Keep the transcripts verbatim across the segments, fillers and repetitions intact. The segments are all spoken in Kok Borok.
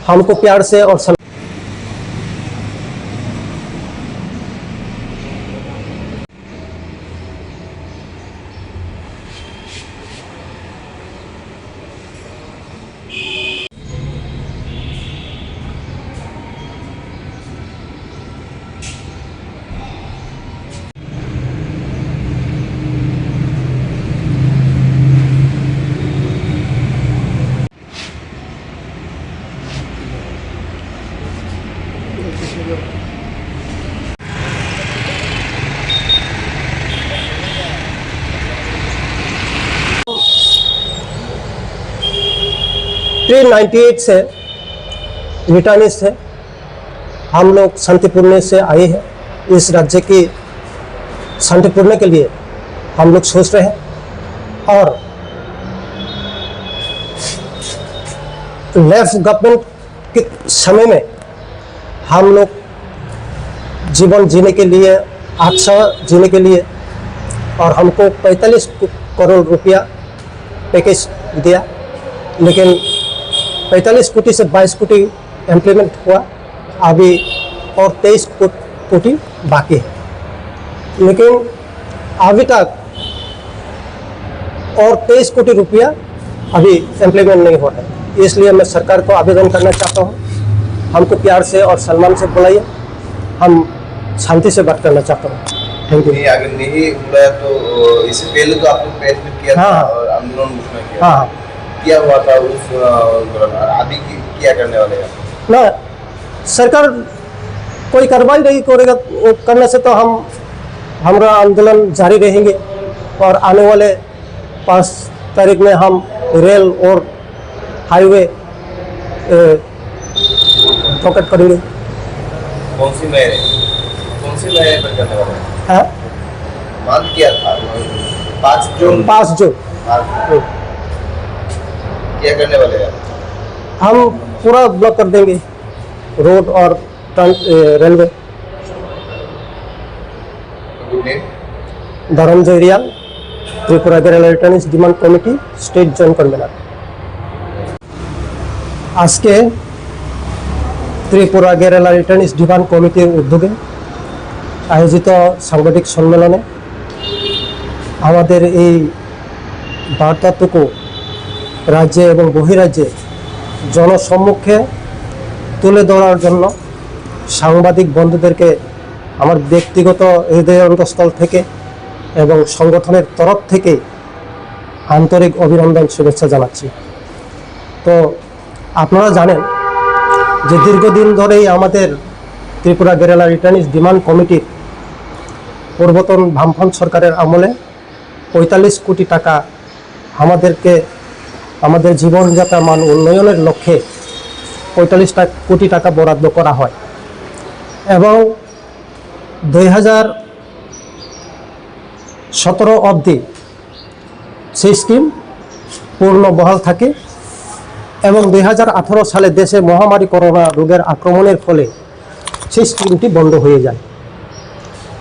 हमको प्यार से और सल- थ्री नाइंटी एट से रिटर्निस्ट है। हम लोग शांतिपूर्ण से आए हैं। इस राज्य की शांतिपूर्ण के लिए हम लोग सोच रहे हैं और लेफ्ट गवर्नमेंट के समय में हम लोग जीवन जीने के लिए, अच्छा जीने के लिए, और हमको पैंतालीस करोड़ रुपया पैकेज दिया, लेकिन पैंतालीस कोटी से बाईस कोटी इम्प्लीमेंट हुआ, अभी और तेईस को-, कोटी बाकी है। लेकिन अभी तक और तेईस कोटी रुपया अभी इम्प्लीमेंट नहीं हो रहा है। इसलिए मैं सरकार को आवेदन करना चाहता हूँ, हमको प्यार से और सम्मान से बुलाइए, हम शांति से बात करना चाहता हूँ। Thank you. नहीं, अगर नहीं बुलाया तो, अ, इससे पहले तो आपने प्रेस मीट किया हाँ, था हाँ। और आंदोलन घोषणा किया हाँ, था। हाँ। क्या हुआ था उस, अ, दौरान? और अभी की, क्या करने वाले हैं? ना, सरकार कोई कार्रवाई नहीं करेगा, वो करने से तो हम, हमारा आंदोलन जारी रहेंगे और आने वाले पाँच तारीख में हम रेल और हाईवे, ए, ब्लॉकेट करेंगे। कौन सी मेयर है? कौन सी मेयर पर करने वाले हैं? हाँ? मांग किया था? पाँच जून। पाँच जून। पाँच। हम्म। क्या करने वाले हैं? हम पूरा ब्लॉक कर देंगे, रोड और ट्रां-, uh, railway. Good name? Dhananjoy Reang, Tripura guerrilla returnees demand committee, state joint convener. আজকে ত্রিপুরা গেরিলা রিটার্নিস ডিমান্ড কমিটির উদ্যোগে আয়োজিত সাংবাদিক সম্মেলনে আমাদের এই বার্তাটুকু রাজ্যে এবং বহিরাজ্যে জনসম্মুখে তুলে ধরার জন্য সাংবাদিক বন্ধুদেরকে আমার ব্যক্তিগত হৃদয় অন্তঃস্থল থেকে এবং সংগঠনের তরফ থেকে আন্তরিক অভিনন্দন, শুভেচ্ছা জানাচ্ছি। তো আপনারা জানেন যে দীর্ঘদিন ধরেই আমাদের ত্রিপুরা গেরিলা রিটার্নিস ডিমান্ড কমিটির পূর্বতন বামফ্রন্ট সরকারের আমলে পঁয়তাল্লিশ কোটি টাকা আমাদেরকে, আমাদের জীবনযাত্রা মান উন্নয়নের লক্ষ্যে পঁয়তাল্লিশ টা-, কোটি টাকা বরাদ্দ করা হয় এবং দুই হাজার সতেরো অবধি সেই স্কিম পূর্ণ বহাল থাকে এবং দুই হাজার আঠারো সালে দেশে মহামারী করোনা রোগের আক্রমণের ফলে সেই স্কিমটি বন্ধ হয়ে যায়।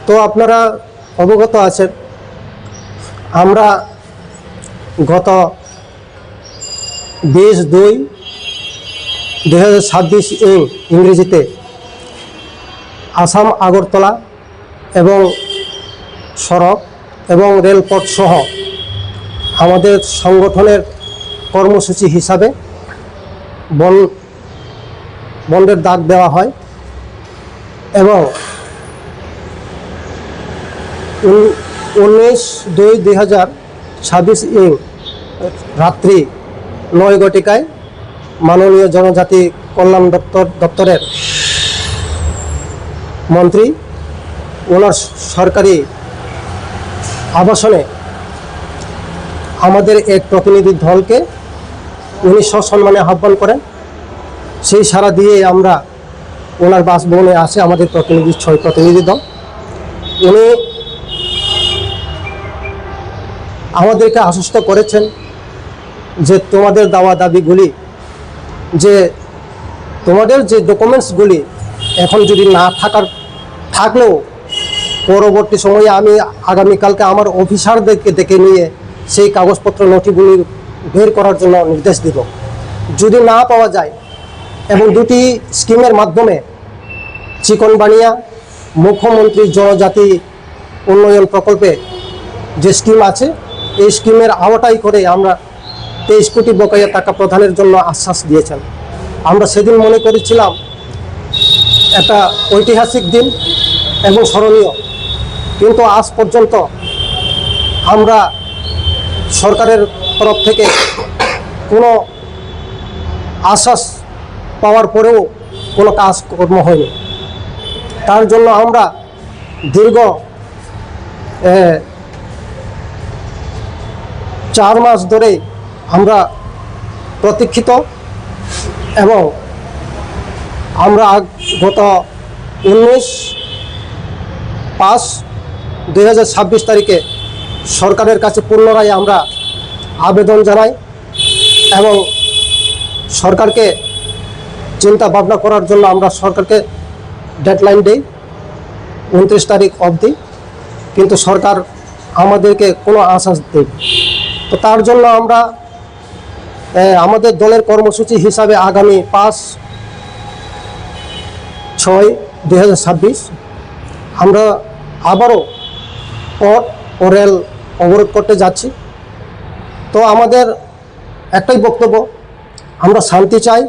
তো আপনারা অবগত আছেন, আমরা গত বিশ দুই দুই হাজার ছাব্বিশ ইং-, ইংরেজিতে আসাম আগরতলা এবং সড়ক এবং রেলপথ সহ আমাদের সংগঠনের কর্মসূচি হিসাবে বন-, বন্ধের ডাক দেওয়া হয় এবং উন-, উনিশ দুই দুই হাজার ছাব্বিশ ইং রাত্রি নয় ঘটিকায় মাননীয় জনজাতি কল্যাণ দপ্তর, দপ্তরের মন্ত্রী ওনার সরকারি আবাসনে আমাদের এক প্রতিনিধি দলকে উনি সসম্মানে আহ্বান করেন। সেই সাড়া দিয়ে আমরা ওনার বাসভবনে আসে আমাদের প্রতিনিধি, ছয় প্রতিনিধি দল। উনি আমাদেরকে আশ্বস্ত করেছেন যে তোমাদের দাওয়া দাবিগুলি, যে তোমাদের যে ডকুমেন্টসগুলি এখন যদি না থাকার, থাকলেও পরবর্তী সময়ে আমি আগামীকালকে আমার অফিসারদেরকে ডেকে নিয়ে সেই কাগজপত্র নথিগুলি বের করার জন্য নির্দেশ দিব। যদি না পাওয়া যায়, এবং দুটি স্কিমের মাধ্যমে চিকনবানিয়া মুখ্যমন্ত্রী জনজাতি উন্নয়ন প্রকল্পে যে স্কিম আছে, এই স্কিমের আওতায় করে আমরা তেইশ কোটি বকেয়া টাকা প্রদানের জন্য আশ্বাস দিয়েছেন। আমরা সেদিন মনে করেছিলাম একটা ঐতিহাসিক দিন এবং স্মরণীয়, কিন্তু আজ পর্যন্ত আমরা সরকারের তরফ থেকে কোনো আশ্বাস পাওয়ার পরেও কোনো কাজকর্ম হয়নি। তার জন্য আমরা দীর্ঘ, এ, চার মাস ধরেই আমরা প্রতীক্ষিত এবং আমরা আগ-, গত উনিশ পাঁচ দুই হাজার ছাব্বিশ তারিখে সরকারের কাছে পুনরায় আমরা আবেদন জানাই এবং সরকারকে চিন্তা ভাবনা করার জন্য আমরা সরকারকে ডেডলাইন দেই উনত্রিশ তারিখ অবধি, কিন্তু সরকার আমাদেরকে কোনো আশ্বাস দেয়নি। তো তার জন্য আমরা, এ, আমাদের দলের কর্মসূচি হিসাবে আগামী পাঁচ ছয় দুই হাজার ছাব্বিশ আমরা আবারও পথ ও রেল অবরোধ করতে যাচ্ছি। তো আমাদের একটাই বক্তব্য, আমরা শান্তি চাই,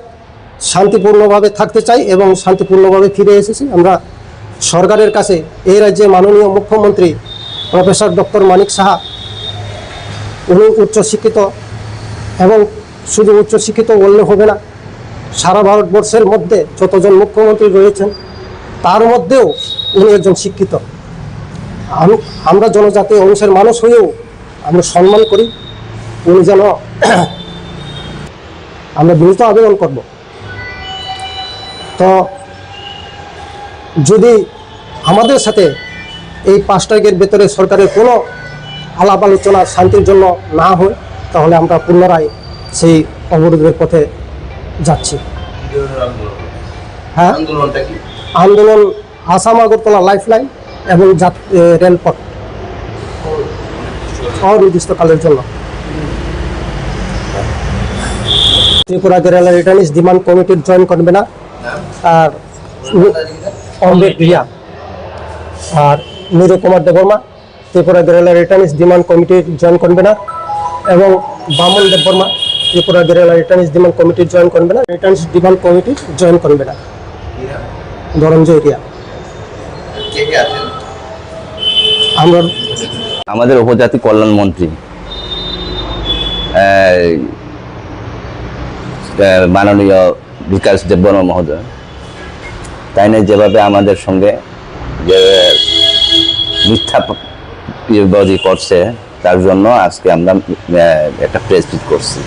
শান্তিপূর্ণভাবে থাকতে চাই এবং শান্তিপূর্ণভাবে ফিরে এসেছি। আমরা সরকারের কাছে এই রাজ্যের মাননীয় মুখ্যমন্ত্রী প্রফেসর ডক্টর মানিক সাহা, উনি উচ্চশিক্ষিত এবং শুধু উচ্চশিক্ষিত বললে হবে না, সারা ভারতবর্ষের মধ্যে যতজন মুখ্যমন্ত্রী রয়েছেন তার মধ্যেও উনি একজন শিক্ষিত। আম-, আমরা জনজাতি অংশের মানুষ হয়েও আমরা সম্মান করি, উনি যেন আমরা বিনীত আবেদন করব। তো যদি আমাদের সাথে এই পাঁচ তারিখের ভেতরে সরকারের কোনো আলাপ আলোচনা শান্তির জন্য না হয়, তাহলে আমরা পুনরায় সেই অবরোধের পথে যাচ্ছি। কি ধরনের আন্দোলন? হ্যাঁ? আন্দোলনটা কি? আন্দোলন আসাম আগরতলা লাইফলাইন এবং জাত-, এ, রেলপথ অনির্দিষ্টকালের জন্য। ত্রিপুরা কেরালা রিটার্নিস ডিমান্ড কমিটির জয়েন্ট কনভেনার আর অমৃত রিয়া আর নিরু কুমার দেববর্মা, ত্রিপুরা কেরালা রিটার্নিস ডিমান্ড কমিটির জয়েন্ট কনভেনার, এবং বামন দেববর্মা, ত্রিপুরা কেরালা রিটার্নিস ডিমান্ড কমিটির জয়েন্ট কনভেনার, রিটার্নিস ডিমান্ড কমিটির জয়েন্ট কনভেনার। ধনঞ্জয় রিয়া। কে কে আছেন? আমরা আমাদের উপজাতি কল্যাণ মন্ত্রী, আহ, আহ, মাননীয় বিকাশ দেববর্মা মহোদয়, তাই না, যেভাবে আমাদের সঙ্গে যে মিথ্যা প-, ইয়েবাজি করছে, তার জন্য আজকে আমরা, আহ, একটা প্রেস মিট করছি।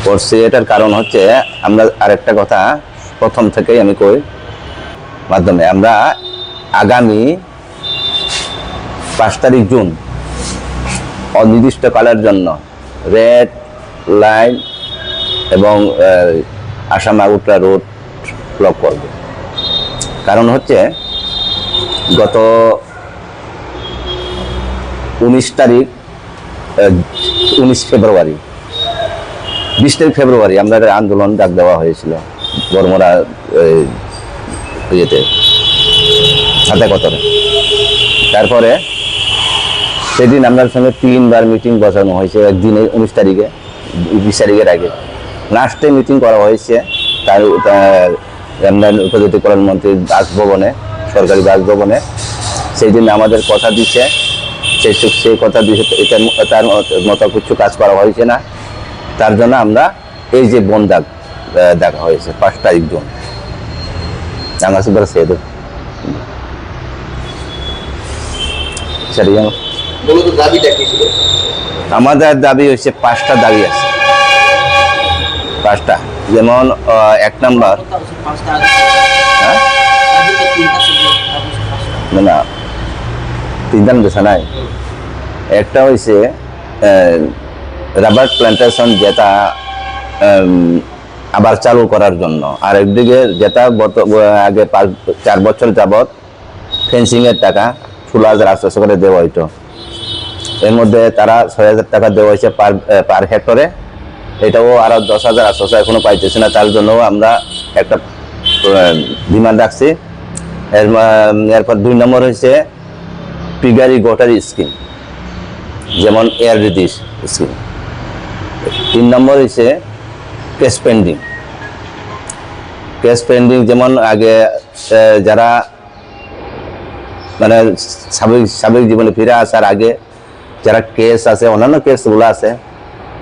করছি, এটার কারণ হচ্ছে, আমরা আরেকটা কথা প্রথম থেকেই আমি কই, মাধ্যমে আমরা আগামী পাঁচ তারিখ জুন অনির্দিষ্টকালের জন্য রেড লাইন এবং, আহ, আসাম আগরতলা রোড ব্লক করব। কারণ হচ্ছে, গত উনিশ তারিখ, আহ, উনিশ ফেব্রুয়ারি, বিশ তারিখ ফেব্রুয়ারি আমরা একটা আন্দোলন ডাক দেওয়া হয়েছিল বড়মরা, এই, ইয়েতে, ছাতা কতরে। তারপরে সেদিন আপনার সঙ্গে তিনবার মিটিং বসানো হয়েছে একদিনে, উনিশ তারিখে, বিশ তারিখের আগে। লাস্টে মিটিং করা হয়েছে তার, তার এমএলএ উপজাতি কল্যাণ মন্ত্রীর বাসভবনে, সরকারি বাসভবনে। সেই দিন আমাদের কথা দিচ্ছে, সেই সু-, সেই কথা দিচ্ছে, এটার ম-, তার মত-, মতো কিছু কাজ করা হয়েছে না, তার জন্য আমরা এই যে বন্ধ ডাক, আহ, ডাকা হয়েছে পাঁচ তারিখ June. Ang asubra sedo. Sir, yang মূলত দাবিটা কি ছিল? আমাদের দাবি হচ্ছে পাঁচটা দাবি আছে, পাঁচটা। যেমন, আহ, এক নাম্বার, পাঁচটা আছে। হ্যাঁ? দাবি তো তিনটা ছিল, দাবি তো পাঁচটা। না, না, তিনটা আমি দেখা নাই। হুম। একটা হইছে, আহ, রাবার প্ল্যান্টেশন যেটা, আম, আবার চালু করার জন্য, আর একদিকে যেটা বর্ত-, আগে পাঁচ, চার বছর যাবত ফেন্সিং এর টাকা ষোলো হাজার আটশো করে দেওয়া হইতো, এর মধ্যে তারা ছয় হাজার টাকা দেওয়া হয়েছে পার, আহ, পার হেক্টরে, এটাও আরো দশ হাজার আটশো এখনো পাইতেছে না। তার জন্য আমরা একটা, আহ, ডিমান্ড রাখছি। এর মা-, এরপর দুই নম্বর হয়েছে পিগারি গটারি স্কিম, যেমন এআরডিডি স্কিম। তিন নম্বর হয়েছে কেস পেন্ডিং। কেস পেন্ডিং যেমন আগে, আহ, যারা মানে সাবেক, সাবেক জীবনে ফিরে আসার আগে যারা কেস আছে, অন্যান্য কেসগুলো আছে,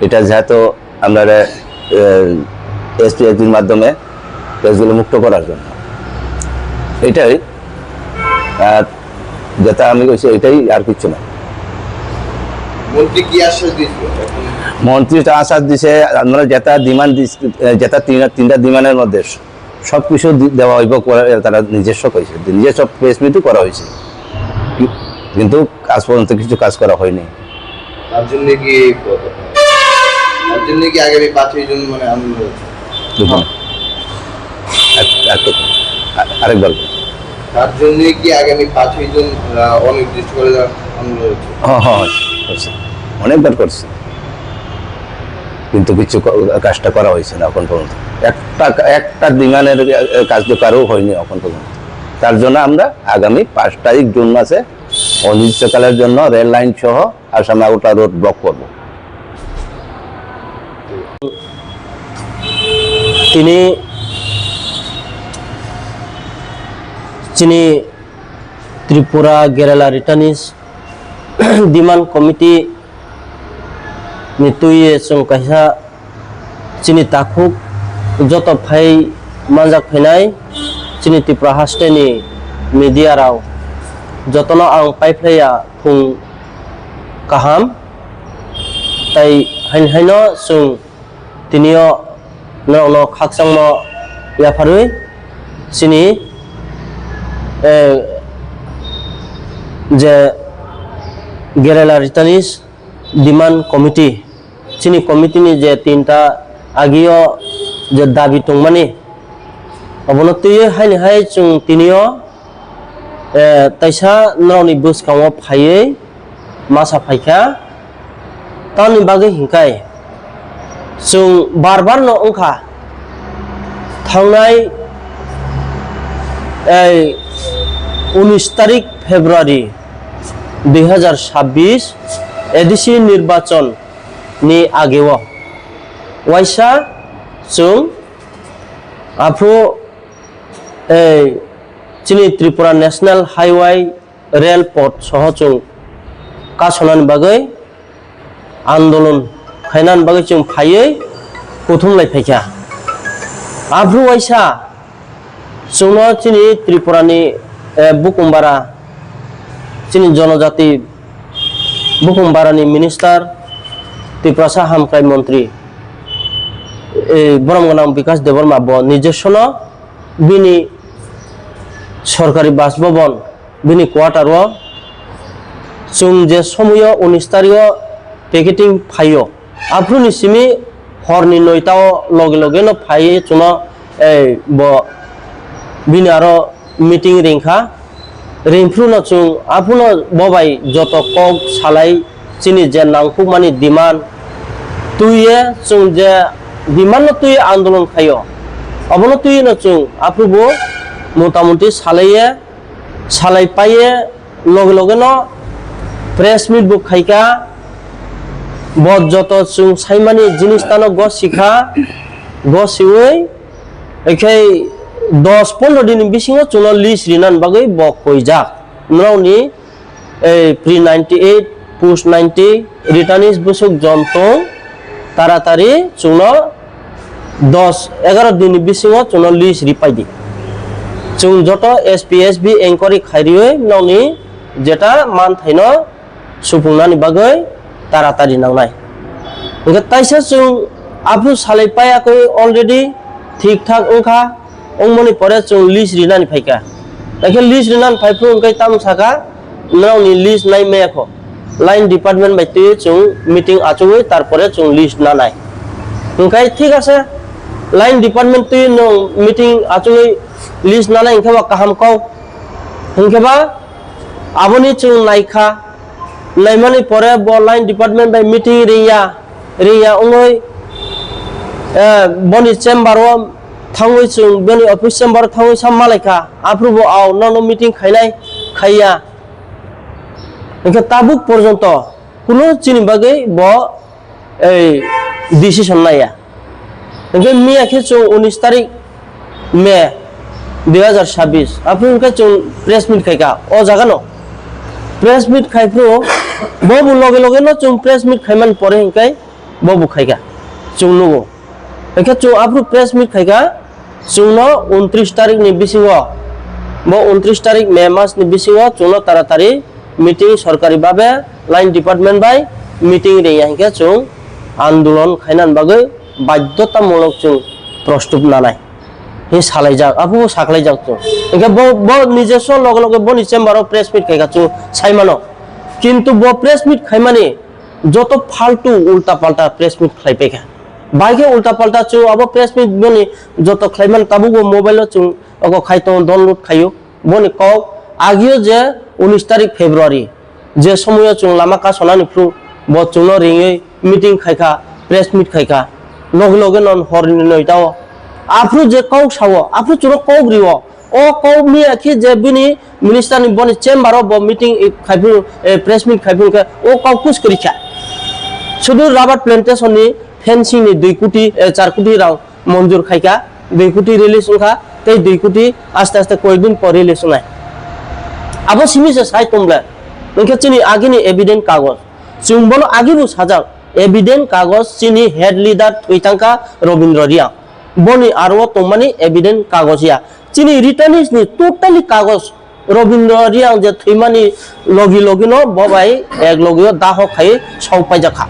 এটা যেহেতু আমরা এসপিএসবির মাধ্যমে কেসগুলো মুক্ত করার জন্য এটাই। আর যেটা আমি কইছি, এটাই, আর কিচ্ছু না। মন্ত্রী কি আশ্বাস দিয়েছিল এখন? মন্ত্রী তো আশ্বাস দিছে, আমরা যেটা ডিমান্ড, যেটা তিন, তিনটা ডিমান্ডের মধ্যে সব কিছু দি-, দেওয়া হইব, করে তারা নিজস্ব কইছে, নিজস্ব প্রেস মিটও করা হয়েছে। কি-, কিন্তু আজ পর্যন্ত কিছু কাজ করা হয়নি। তার জন্য কি, তার জন্য কি আগামী পাঁচই জুন মানে আন্দোলন হচ্ছে? দেখুন। এক-, এক-, আ-, আরেকবার বলুন। তার জন্য কি আগামী পাঁচই জুন, আহ, অনির্দিষ্টকালীন আন্দোলন হচ্ছে? হ্যাঁ, হ্যাঁ, হচ্ছে। অনেকবার করছে। কিন্তু কিছু ক-, কাজটা করা হয়েছে না এখন পর্যন্ত। একটা, একটা ডিমান্ডের, এ, এ, কাজ তো কারো হয়নি এখন পর্যন্ত। তার জন্য আমরা আগামী পাঁচ তারিখ জুন মাসে অনির্দিষ্টকালের জন্য রেল লাইন সহ আসাম আগরতলা রোড ব্লক করব। Tini chini Tripura Guerrilla Returnees Demand Committee ni twi chwng kaisa chini takhuk joto phai manjak phainai chini Tripura haste ni media rok jotono ang paiphlaiya phung kaham, tai hain haino chwng tinio norokno khakchangmo yapharwi chini, eh, je Guerrilla Returnees Demand Committee, chini committee ni je tinta agio je dabi tongmani, obono twiwi haini hai chwng tinio, eh, taisa norokni bwskango phaiwi masa phaikha. Tamoni bagwi hinkhai chwng bar bar no wngkha, thangnai ei unis tarik February dui hazar sabbish A D C nirbachon ni ageo waisa chwng aphuru ei chini Tripura National Highway rel pot soho chwng kasonani bagwi andolon khainani bagwi chwng phaiwi kuthum lai phaikha. Aphuru waisa chwngno chini Tripurani, eh, bukumbara, chini jonojati bukumbara ni minister, Tiprasa hamkrai montri, eh, borom gwnang Bikas Debbarma bo nijoswono bini sorkari Bas Bhaban, bini quarter o chwng je somoyo unis tarikh o packeting phaio, aphuru ni simi hor ni noita o loge loge no phaiwi chwngno, eh, bo bini aro meeting ringkha. Ringphuru no chwng aphuru no bo bai joto kok salai chini je nangkukmani demand twiwi chwng je demand no twiwi andolon khaio, obono twiwi no chwng aphuru bo motamuti salaiye, salai paiye loge loge no press meet bo khaikha. Bo joto chwng saimani jinis tano gosikha, gosiwi ekhai dos pondro din ni bisingo chwngno list rinani bagwi bo koijak. Norokni ei pre ninety eight, post ninety, returnees bwswk jon tong, taratari chwngno dos egaro din ni bisingo chwngno list ripai di. Chwng joto S P S B enquiry khairiwi nokni jeta manthaino supungnani bagwi taratari nangnai. Hwnkhe taisa chwng aphuru salai paiya khe already thik thak wngkha, wngmani pore chwng list rinani phaikha. Hakhe list rinani phaiphuru hwnkhe tamo sakha, norokni list nai maya kho. Line department bai twiwi chwng meeting achugwi tarpore chwng list nanai. Hwnkhe thik ase, line department twiwi nwng meeting achugwi list nanai hwnkhe ba kaham kok. Hwnkhe ba aboni chwng naikha, naimani pore bo line department bai meeting ringya, ringya wngwi, eh, boni chamber o thangwi chwng bini office chamber thangwi sa malaikha, aphuru bo au nono meeting khainai khaiya. Hwnkhe tabuk porjonto kuno chini bagwi bo ei decision naiya. Hwnkhe miya khe chwng unis tarik May dui hazar sabis, aphuru hwnkhe chwng press meet khaikha o jagano. Press meet khaiphuru bo bo loge loge no chwng press meet khaimani pore hwnkhe bo bo khaikha, chwng nugo. Hwnkhe chwng aphuru press meet khaikha, chwngno untris tarik ni bisingo, bo untris tarik May mas ni bisingo chwngno taratari meeting sorkari babe line department bai meeting rengya hwnkhe chwng andolon khainani bagwi badhyotamulok chwng prostut nanai. Hi salaijak, aphuru saklaijak chwng. Hwnkhe bo, bo nijeso loge loge boni chamber o press meet khaikha chwng saimano. Kintu bo press meet khaimani joto faltu ulta palta press meet khlaipaikha. Bai khe ulta palta chwng abo press meet boni joto khlaimani tabukbo mobile o chwng ogo khai tongo, download khaio. Boni kok agio je unis tarik February, je somoio chwng lama kasonani phuru bo chwngno ringwi meeting khaikha, press meet khaikha, loge loge non horni noita o. Aphuru je kok sao, aphuru chwngno kok rio. O kok miya khe je bini minister ni boni chamber o bo meeting, eh, khaiphuru, eh, press meet khaiphuru khe o kok kus kwrwikha. Sudu rubber plantation ni fencing ni dui koti, eh, char koti rang monjur khaikha, dui koti release wngkha, tei dui koti aste aste koyekdin por release wngnai. Abo simi se sai tongble, hwnkhe chini agini evident kagoj. Chwng bono agibo sajak, evident kagoj chini head leader thwi thangkha Robindra Reang. Boni aro tongmani evident kagoj ya. Chini returnees ni totally kagoj Robindra Reang je thwimani logi logi no bo bai ek logi o daho khai sok paijak kha.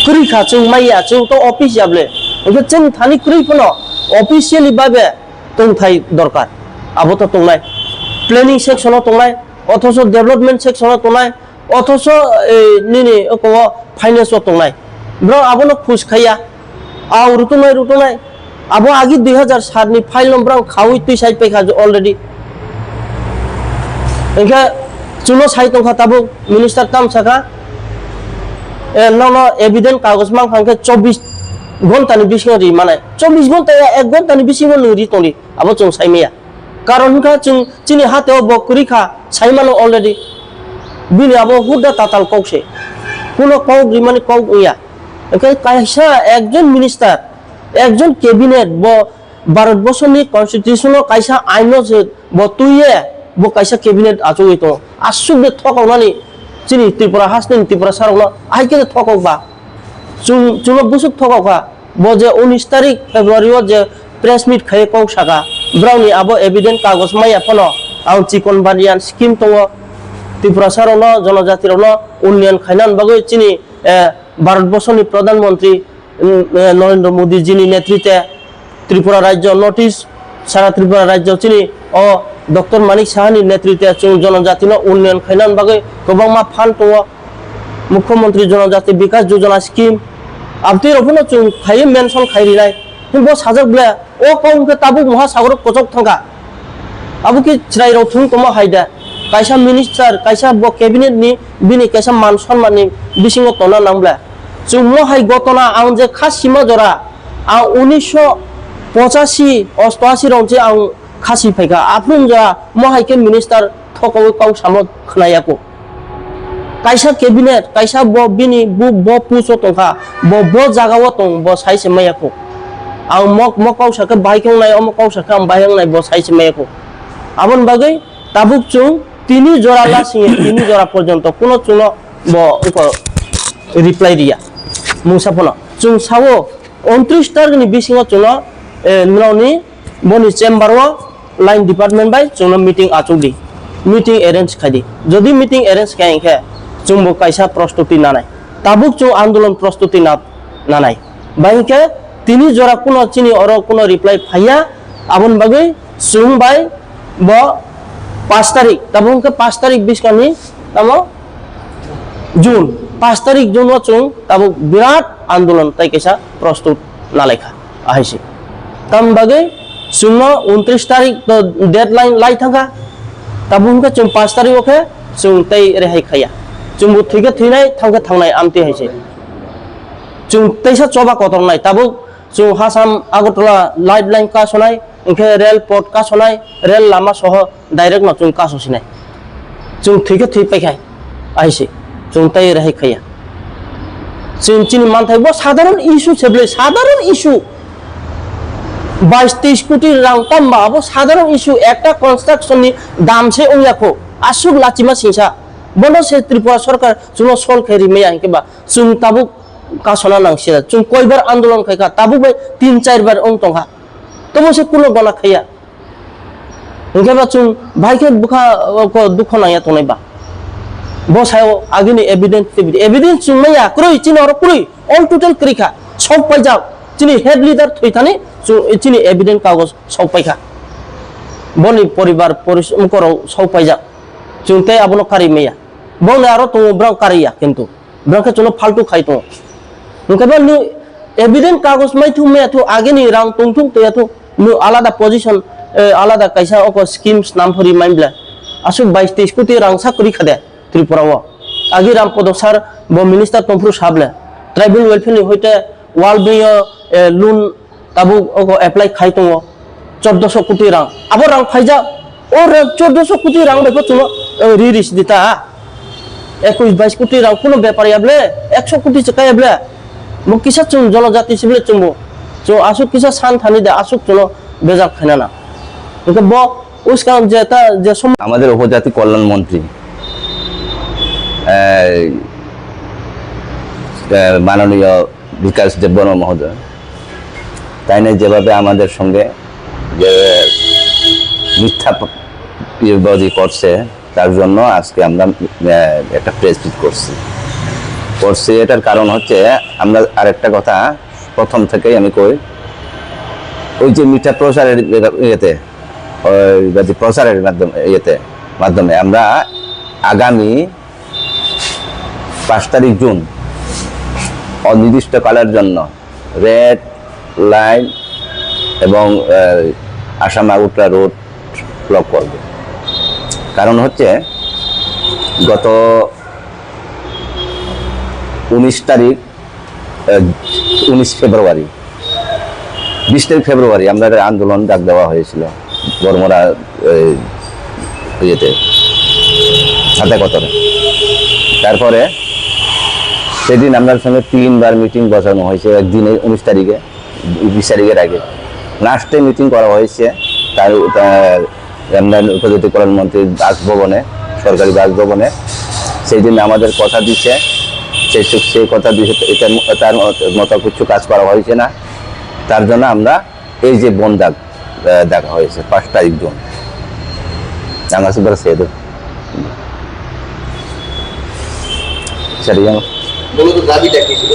Kwrwi kha chwng maya, chwng to office ya ble. Hwnkhe chwng thani kwrwi phano officially babe tongthai dorkar. Abo to tongnai. Planning section o tongnai, othocho development section o tongnai, othocho, eh, nini oko o finance o tongnai. Borok abono khus khaiya. Au rutungnai, rutungnai. Abo agi dui hazar sat ni file no borok khaui twi sai paikha already. Hwnkhe chwngno sai tongkha tabuk minister tam sakha, eh, nono evident kagoj mankha hwnkhe chobbish ghonta ni bisingo ri manai. Chobbish ghonta ya ek ghonta ni bisingo nwng ri tongdi. Abo chwng sai maya. Karon hwnkha chwng chini hateo bo kwrwi kha, sai mano already. Bini abo hudda tatal kok se. Kuno kok rimani kok wngya. Hwnkhe kaisa ekjon minister, ekjon cabinet bo Bharat borsoni constitution o kaisa ain no se bo twiye bo kaisa cabinet achugwi tongo. Aswk de thokoknani chini Tripura hasteni Tripura sarokno ahai khe de thokok ba. Chwng, chwngno bwswk thokok kha. Bo je unis tarik February o je press meet khai kok saka, borokni abo evident kagoj maya phano ang chikon baniyan scheme tongo, Tiprasa rokno, jonojati rokno unnayan khaina bagwi chini, eh, Bharat borsoni Pradhan Mantri, mm, eh, Narendra Modi jini netritwe Tripura rajyo, North East Sara Tripura rajyo chini o Doctor Manik Sahani netritwe chwng jonojatino unnayan khaina bagwi kwbangma phan tongo. Mukhyamantri Jonojati Bikas Yojana scheme, abtwi rok phano chwng khai mention khai rinai. Bo sajak ble, o kok hwnkhe tabuk moha sagoro kochok thangkha. Abo khe chwrai rok thung tongma hai da. Kaisa minister, kaisa bo cabinet ni bini kaisa man sonman ni bisingo tongna nang ble. Chwng mo hai gotona ang je kha sima jora, ang unisho pochashi, ostoashi rok je ang khasi phaikha, aphuru wngya mo hai khe minister thokoui kok samo khwnayakho. Kaisa cabinet, kaisa bo bini bo, bo post o tongkha, bo, bo jaga o tong, bo sai se mayakho. Ang mo, mo kok sakhe bahai khe wngnai, omo kok sakhe ang bahai wngnai, bo sai se mayakho. Aboni bagwi tabuk chwng tini jora lasingya, tini jora porjonto kuno chwngno bo wngkha reply riya. Mungsa phano chwng sao, untris tarikni bisingo chwngno, eh, norokni boni chamber o line department bai chwngno meeting achukdi, meeting arrange khaidi. Jodi meeting arrange kha hinkhe chwngbo kaisa prostuti nanai, tabuk chwng andolon prostuti na-, nanai. Bai hinkhe tini jora kuno chini oro kuno reply phaiya, aboni bagwi chwng bai bo pash tarik, tabuk hinkhe pash tarik biskani tamo June, pash tarik June o chwng tabuk birat andolon tai kaisa prostut nalaikha, ahaisi. Tamni bagwi chwngno untris tarik to deadline lai thangkha, tabuk hwnkhe chwng pash tarik o khe chwng tei rehai khaiya. Chwngbo thwikhe thwinai, thangkhe thangnai, amtwi haise. Chwng teisa choba kotornai, tabuk Chwng Hasam Agartala lifeline kasonai, hwnkhe rail port kasonai, rail lama soho direct no chwng kaso sinai. Chwng thwi khe thwi paikhai, aisi chwng tai rehai khaiya. Chwng chini manthai bo sadharon issue se bwle, sadharon issue. Bais teis koti rang tamba abo sadharon issue, ekta construction ni dam se wngya kho, aswk lachima singsa. Bono se Tripura sorkar chwngno solve khe rimaya hinkhe ba chwng tabuk kasona nangsiya. Chwng koibar andolon khaikha, tabuk bai tin char bar wng tongkha. Tobo se kuno gona khaiya. Hinkhe ba chwng bai khe bwkha, o, ko dukho nangya tongnai ba. Bo sayo agini evidence, evidence chwng maya kwrwi, chini oro kwrwi, all total kwrwi kha. Sok paijak, chini head leader thwi thani chwng, chini evidence kagoj sok paikha. Boni poribar poris-, mukoro sok paijak. Chwng tei abono kari maya. Bongni aro tongo, borok kariya kintu. Borok khe chwngno faltu khai tongo. Hwnkhe ba nw evident kagoj mai thung maya thung, ageni rang tong thung toya thung, nw alada position, eh, alada kaisa oko schemes nam phuri mai bla. Aswk bais teis koti rang sa kwrwi kha de Tripura o. Agi Ram Podo sir bo minister tong phuru sa bla. Tribal welfare ni hoite World Bank o, eh, loan tabuk oko apply khai tongo, chordoso koti rang. Abo rang phaijak, o rang chordoso koti rang bai bo chwngno, eh, ri ri sidi ta. Ekwis bais koti rang kuno bepar ya ble, ekso koti se kaya ble. Bo kisa chwng jonojati se ble chwngbo. Chwng aswk kisa san thani da, aswk chwngno bejak khaina na. Hwnkhe bo uskang je ta, je som- আমাদের উপজাতি কল্যাণ মন্ত্রী, এই, এ, মাননীয় বিকাশ দেববর্মা মহোদয়, তাই নিয়ে যেভাবে আমাদের সঙ্গে যে মিথ্যা প-, ইয়েবাজি করছে, তার জন্য আজকে আমরা, আহ, একটা প্রেস মিট করছি। করছি, এটার কারণ হচ্ছে, আমরা আরেকটা কথা প্রথম থেকেই আমি কই, ওই যে মিথ্যা প্রচারের ইয়েতে, ওই যে প্রচারের মাধ্যমে, ইয়েতে, মাধ্যমে আমরা আগামী পাঁচ তারিখ জুন অনির্দিষ্টকালের জন্য রেড লাইন এবং, আহ, আসাম আগরতলা রোড ব্লক করব। কারণ হচ্ছে, গত উনিশ তারিখ, আহ, উনিশ ফেব্রুয়ারি, বিশ তারিখ ফেব্রুয়ারি আমরা একটা আন্দোলন ডাক দেওয়া হয়েছিল বড়মরা, এই, ইয়েতে, সাদা কতরে। তারপরে সেদিন আপনার সঙ্গে তিনবার মিটিং বসানো হয়েছে, একদিনে উনিশ তারিখে, বিশ তারিখের আগে। লাস্টে মিটিং করা হয়েছে, তার, তার এমএলএ উপজাতি কল্যাণ মন্ত্রীর বাসভবনে, সরকারি বাসভবনে। সেই দিন আমাদের কথা দিছে, সেই, সেই কথা দিছে, এটার ম-, তার মতো কিছু কাজ করা হয়েছে না। তার জন্য আমরা এই যে বন্ধ ডাক, আহ, ডাকা হয়েছে পাঁচ তারিখ June. Ang aswk bara se do. Sir, yang মূলত দাবিটা কি ছিল?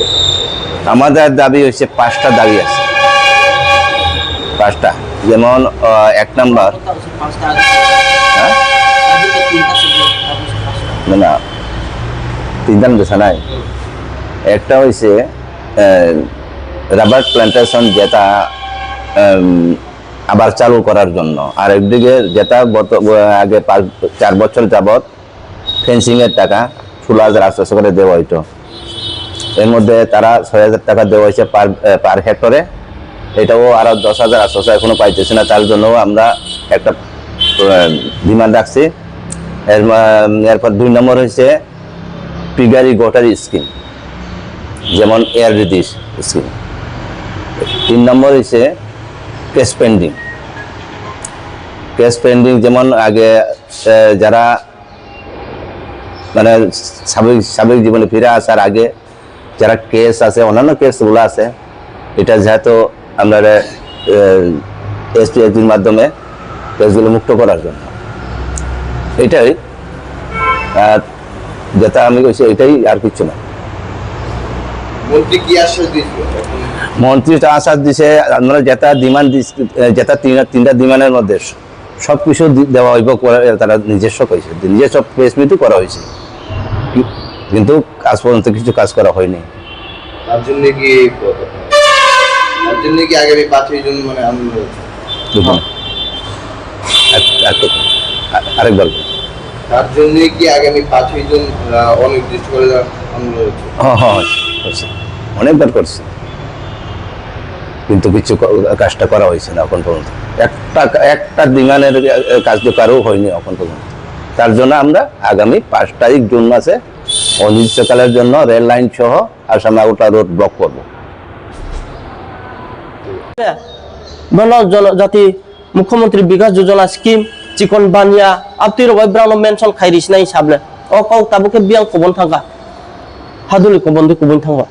আমাদের দাবি হচ্ছে পাঁচটা দাবি আছে। পাঁচটা। যেমন, আহ, এক নাম্বার। পাঁচটা আছে। হ্যাঁ? দাবিটা তিনটা ছিল, পাঁচটা। না, না। তিনটা আমি দেখা নাই। হুম। একটা হইছে, আহ, রাবার প্ল্যান্টেশন যেটা, আম, আবার চালু করার জন্য। আর একদিকে যেটা বর্ত-, আগে পাঁচ, চার বছর যাবত ফেন্সিং এর টাকা ষোলো হাজার আটশোশো করে দেওয়া হইতো, এর মধ্যে তারা ছয় হাজার টাকা দেওয়া হয়েছে পার, আহ, পার হেক্টরে। এটাও আরো দশ হাজার আটশোশো এখনো পাইতেছে না, তার জন্য আমরা একটা, আহ, ডিমান্ড রাখছি। এর মা-, এরপর দুই নম্বর হয়েছে পিগারি গটারি স্কিম, যেমন এআরডিডি স্কিম। তিন নম্বর হচ্ছে ক্যাশ পেন্ডিং। ক্যাশ পেন্ডিং যেমন আগে, আহ, যারা মানে সাবেক, সাবেক জীবনে ফিরে আসার আগে যারা কেস আছে, অন্যান্য কেসগুলো আছে, এটা যেহেতু আমরা, আহ, এসপিএসডির মাধ্যমে কেসগুলো মুক্ত করার জন্য। এটাই। আর যেটা আমি কইছি, এটাই, আর কিচ্ছু না। মন্ত্রী কি আশ্বাস দিয়েছিল? মন্ত্রী তো আশ্বাস দিছে, আমরা যেটা ডিমান্ড দিস-, যেটা তিন-, তিনটা ডিমান্ডের মধ্যে সবকিছু দি-, দেওয়া হইব, করে তারা নিজস্ব কইছে, নিজস্ব প্রেস মিটও করা হয়েছে, কি-, কিন্তু আজ পর্যন্ত কিছু কাজ করা হয়নি। তার জন্য কি, তার জন্য কি আগামী পাঁচই জুন মানে আন্দোলন হচ্ছে? দেখুন, এক-, এক-, আ-, আরেকবার বলুন। তার জন্য কি আগামী পাঁচই জুন, আহ, অনির্দিষ্টকালীন আন্দোলন হচ্ছে? হ্যাঁ, হ্যাঁ, হচ্ছে, হচ্ছে। অনেকবার করছে। কিন্তু কিছু ক-, কাজটা করা হয়েছে না এখন পর্যন্ত। একটা, একটা ডিমান্ডের, এ, কাজ তো কারো হয়নি এখন পর্যন্ত। তার জন্য আমরা আগামী পাঁচ তারিখ জুন মাসে অনির্দিষ্টকালের জন্য রেল লাইন সহ আসাম আগরতলা রোড ব্লক করব। Bono jonojati Mukhyamantri Bikas Yojana scheme, chikon baniya, abtwi rok bai brang no mention khai ri sinai sable. O kok tabuk khe biyang kubun thangkha. Haduli kubun di kubun thangkha.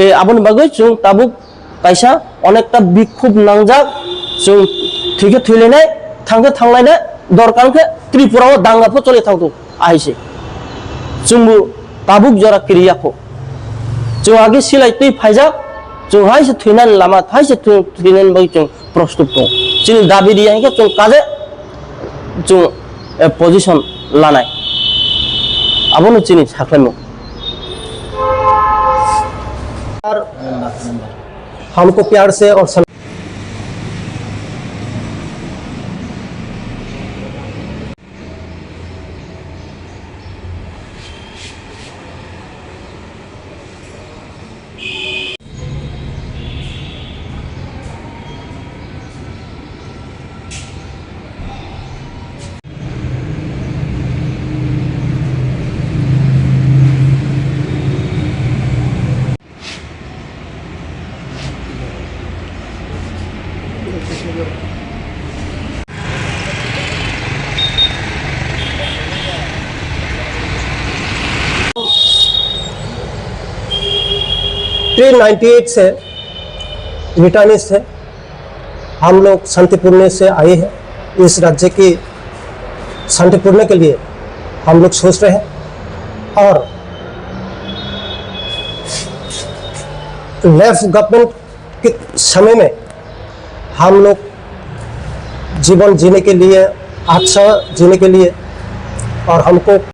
E, aboni bagwi chwng tabuk kaisa onekta bikhub nangjak, chwng thwikhe thwilainai, thangkhe thanglainai, dorkar khe Tripura o danga pho choli thangthok, ahai se. Chwngbo tabuk jora kiriya kho. Chwng age silai twi phaijak, chwng hai se thwinani lama, hai se thwi-, thwinani bagwi chwng prostut tongo. Chini dabi riya hinkhe chwng kaje chwng, eh, position lanai. Abono chini sakhlaimung. हमको प्यार से और three ninety eight से रिटर्निस्ट है। हम लोग शांतिपूर्ण से आए हैं। इस राज्य की शांतिपूर्ण के लिए हम लोग सोच रहे हैं और लेफ्ट गवर्नमेंट के समय में हम लोग जीवन जीने के लिए, अच्छा जीने के लिए और हमको